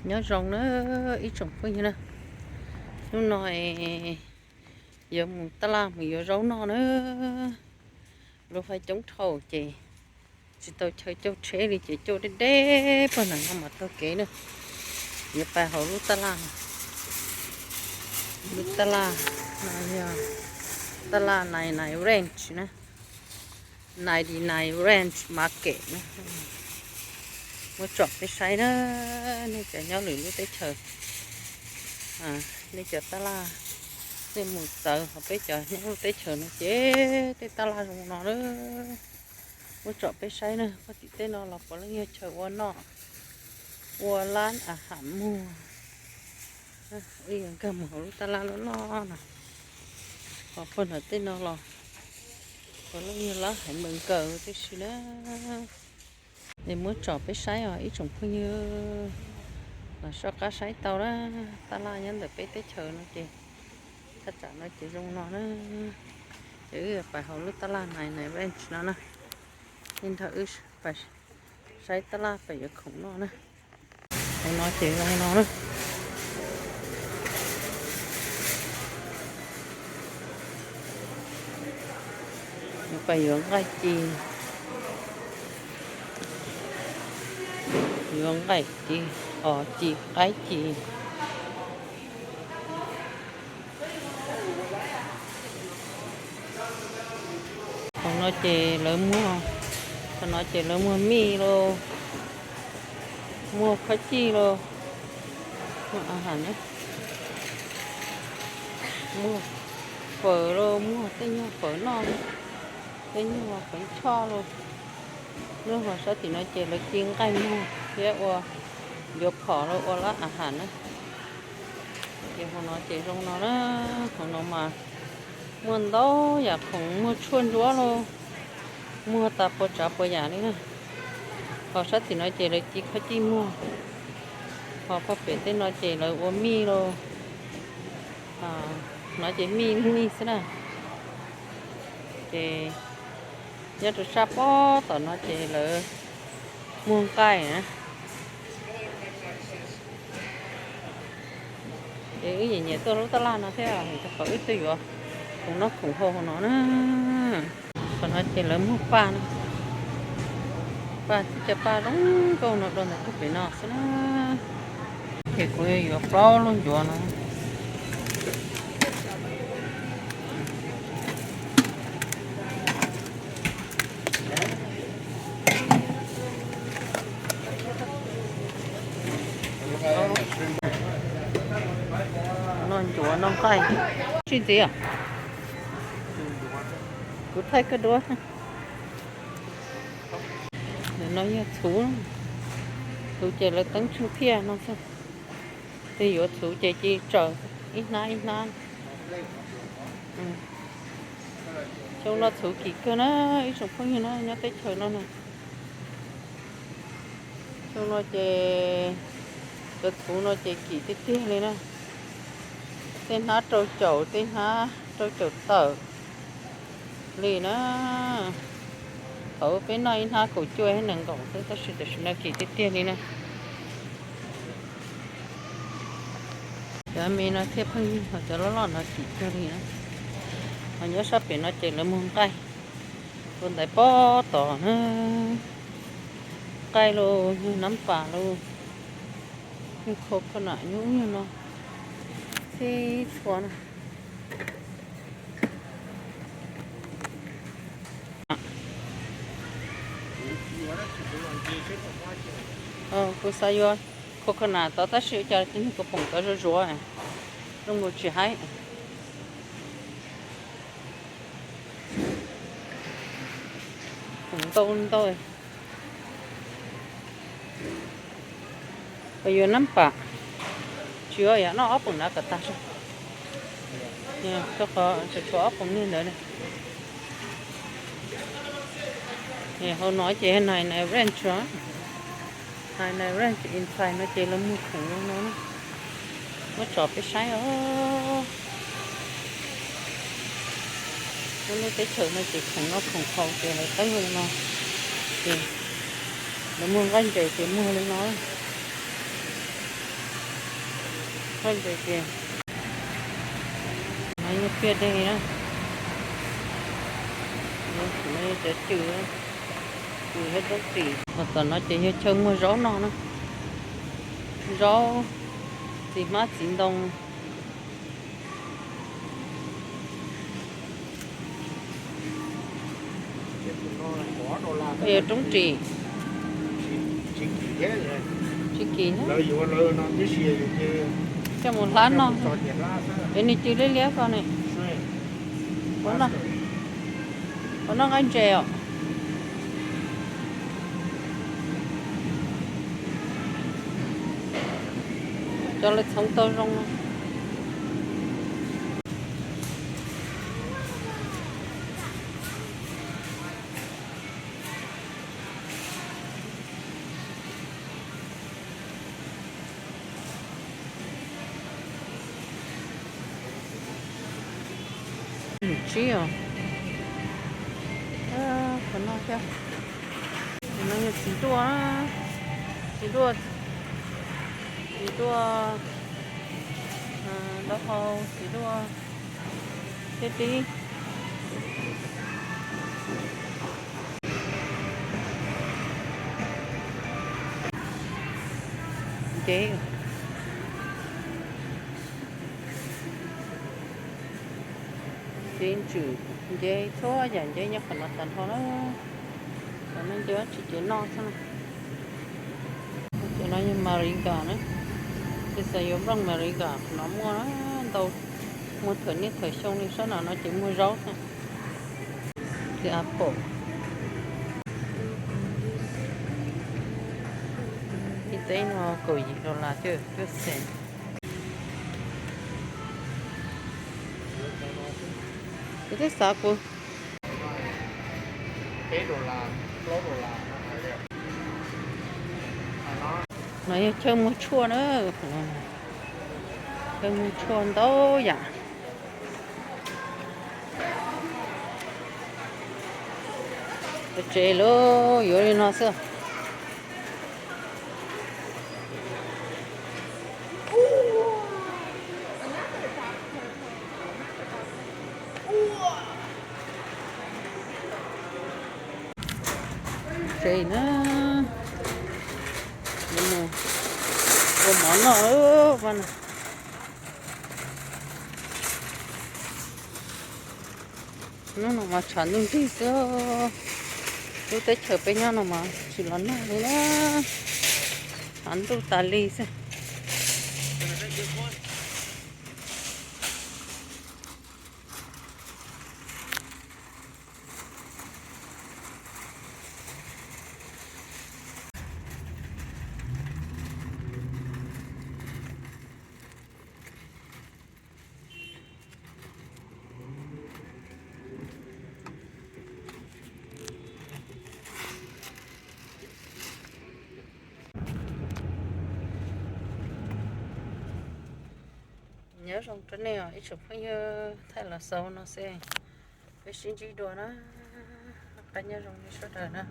Nyob zoo na ib tsoom phooj ywg na, hnub no yuav mus taj laj mus yuav zaub noj na. Lub hav coob dhau ces tsis tau chaw coj tsheb li ces coj deb deb pog ntawm no mas taug kev na. Yuav pais hauv lub taj laj, lub taj laj no yog taj laj Nine Nine Ranch na, Ninety Nine Ranch Market na. Muab tsom peb saib na, nej cov nyob lwm lub teb chaws, nej cov taj laj, nej mus txawv hauv peb cov nyob lub teb chaws no ces tej taj laj zoo no na. Muab tsom peb saib na, puag tim tej no los puav leej yog chaw ua noj, ua lab a ham muag. Wb yuav nkag mus hauv lub taj laj loj loj no, ho puag nram tej no los puav leej yog lab haiv npawg nkaws tib si na. Es muab tsom peb saib os ib tsoom phooj ywg, los soj qab saib tau na. Taj laj nyob ntawm peb teb chaws no ces thaj tsam no ces zoo no na. Ces wb pais hauv lub taj laj Nine Nine Ranch no na, nej nrog wb pais saib taj laj pem yuav khoom noj na. Hauv no ces zoo no na. Pais yuav nqaij ci, yuav nqaij ci, os ci, qaib ci. Qhov no ces lawv muag, qhov no ces lawv muag mij los, muag khob cij los, muag a ham, muag fawm los, muag tej nyuag fawm noj, tej nyuag fawm choj los. Lub hauv sab tim no ces lawv ci nqaij muag thiab ua, yuav phom los ua lab a ham na. Ces hauv no ces zoo no na, hauv no mas muaj ntau yam khoom, muag tshuaj ntsuab los, muag tas puas tsav puas yam li na. Hauv sab tim no ces lawv ci khob cij muag, ho puag pem tej no ces lawv ua mij los, no ces mij mij xwb na. Ces nyob rau sab pob tom no ces lawv muag nqaij na. Ces wb nyiam nyiam tuaj lub taj laj no thiab, rau qhov wb tuaj yuav khoom noj khoom haus hauv no na. Qhov no ces lawv muag paj na, paj tib co paj zoo nkauj no dua ntawm puag pem no xwb na. Ces kuv yuav plaub lub ncuav no. Noj ncuav noj nqaij. Tsis ntxiv os. Kuv thaij koj duab. No yog txhuv, txhuv ces lawv teeb tsheej phiaj no xwb. Tus yuav txhuv ces cia tsaws ib hnab ib hnab. Xyoo no txhuv kim kawg na, ib tsoom phooj ywg na, nyob teb chaws no na. Xyoo no ces cov txhuv no ces kim tiag tiag li na. Tej hnab rau caum, tej hnab rau caum tawm li na. Thaum peb noj ib hnab kaum cuaj thiab nees nkaum xwb, tab sis tam sim no kim tiag tiag li na. Cov me no thiaj pheej yig, ho cov loj loj no kim kawg li na. Ho nyob sab pem no ces lawv muag nqaij, ua ntaiv pob tod na. Nqaij los yog nab pas los yog coconut nyuj nyuj no, txhij txhua na. Kuv xav yuav coconut tod tab sis ua cas kuv pom tod zuav zuav, zoo nkaus tsis haib. Ntau ntau. Peb yuav nab pas, tsis ua yam noj ob peb hnab kom tag, rau qhov tseem tshuav ob peb niag ntawd. Hauv no ces Nine Nine Ranch, Nine Nine Ranch inside no ces lawv muag khoom no, muab tso peb saib os. Lub teb chaws no ces khoom noj khoom haus ces lawv teeb zoo no, ces lawv muag nqaij ntses ces muag li no. Haj ntses ces no yog piaj deg na, no yog cov cw, cw thiab roob ris. Tom no ces yog chaw muag zaub no na, zaub, txiv hmab txiv ntoo. Yog roob ris. Tsis kim, coj mus hlab noj. Es nws cw liab liab ko ne. Puas noj nqaij ntses os? Cov lawv txhoov tau zoo no. Nws tsib os. Qhov no thiab. Qhov no yog txiv duaj, txiv duaj, txiv duaj, taub hau, txiv duaj, thiab tib. Nceb, nceb ntswm, nceb txhua yam nceb nyob qhov no tag nrho na. Qhov no nceb tsis ces noj xwb na. Ces no yog mariga na, ces xav yuav nplooj mariga qhov no muaj ntau, muaj thawm niaj thawm xyoo li. Sab no no ces muag zaub xwb. Ces apple, ib teb no kaum yim dollar cuaj xees. Kuv twb xav kuv, no yog chaw muag tshuaj na, chaw muag tshuaj ntau yam. Tsev lawm yuav li no xwb. Tsev na, yuav mus ua mov noj lawm. Hnub no mas tshav ntuj nrig xwb. Lub teb chaws peb nyob no mas tsis los nag li na, tshav ntuj tas li xwb. Nyob zoo rau nej ib tsoom phooj ywg thaij los xaus no xwb, peb sib ntsib dua na. Qab nyob zoo nej sawv daws na.